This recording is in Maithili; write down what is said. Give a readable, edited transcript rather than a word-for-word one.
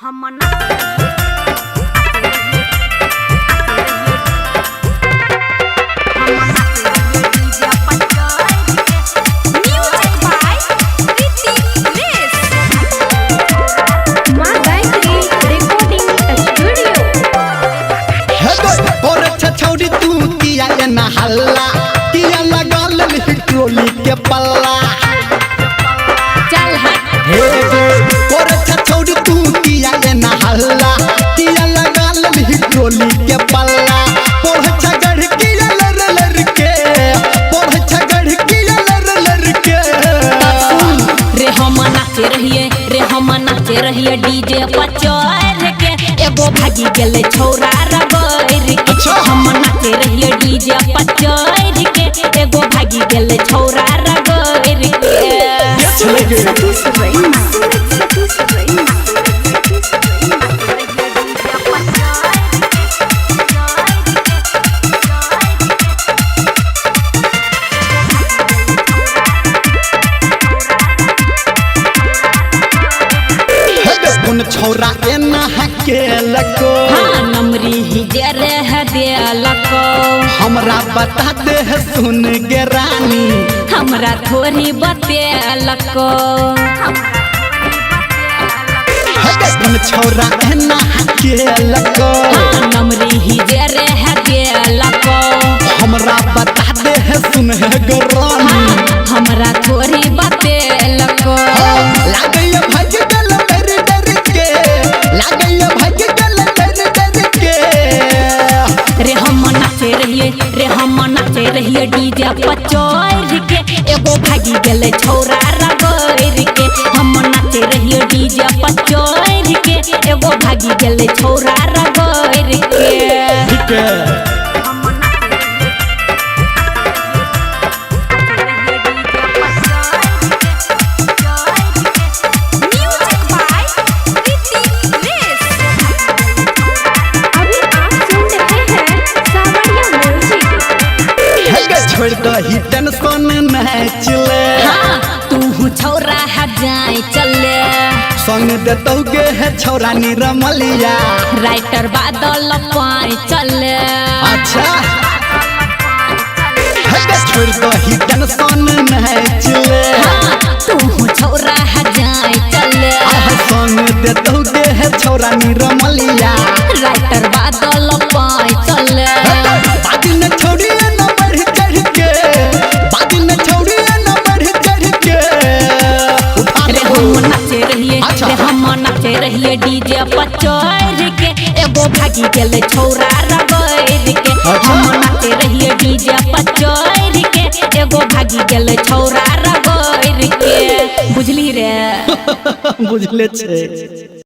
Music by Ritik Race. माँ गायत्री रिकॉर्डिंग स्टूडियो। हे गो और छछौरी तू किया एना हल्ला, किया लगल ट्रोली के पल्ला। चल हट। हे गो और छछौरी तू किया एना हल्ला, किया लगल ट्रोली के पल्ला। पढ़ छगड़ किया लर लर के, पढ़ छगड़ किया लर लर के। सुन रे, हम नाचे रहिए रे, हम नाचे रहिए डीजे पर चढ़ के, एगो भागी गेलै छौरा रगड़ के। अच्छा। हम नाचे रहिए डीजे पर चढ़ के, एगो भागी गेलै छौरा रगड़ के। के चले गे? सतीश रैना, सतीश रैना। हे गो कोन छौरा एना हकेलको? हाँ, नमरी ही जे रह देलको। हमरा बता दे है सुन गे रानी। हमरा थोड़ी बतेलको। हे गे कोन छौरा एना हकेलको? हाँ, नमरी ही जे रह देलको। हमरा बता दे है सुन है गे रानी। हाँ, हमरा थोड़ी बतेलको। लागैया भाग गेल डर डर के, लागैया भाग गेल डर डर के। रे हम नाचे रहिए रे, हम नाचे रहिए डीजे पर चढ़ के, एगो भागी गेलै छौरा रगड़ के। हम नाचे रहिए डीजे पर चढ़ के, एगो भागी गेलै छौरा रगड़ के। ठीक है। Music by Ritik Race. अभी आप सुन रहे हैं सावरिया म्यूजिक। हे गे छोड़ दही टेंशन नाच ले। हाँ, तू छौरा है जाए चले। संग देतौ गे है छौरा निरमलिया। राइटर बादल पाए चले। अच्छा, हे गे छोड़ दही टेंशन नाच ले। हाँ, तू छौरा है जाए चले। आह, संग देतौ गे है छौरा निरमलिया। राइटर बादल पाए चले। बादी न छोड़ी न बढ़ चढ़ के, बादी न छोड़ी न बढ़ चढ़ के। उठा रे दो। हम नाचे रहिए। अच्छा। रे हम नाचे रहिए डीजे पर चढ़ के, एगो भागी गेलै छौरा रगड़ के। अच्छा। हम नाचे रहिए डीजे पर चढ़ के, एगो भागी गेलै छौरा रगड़ के। बुझली रे? बुझले छे।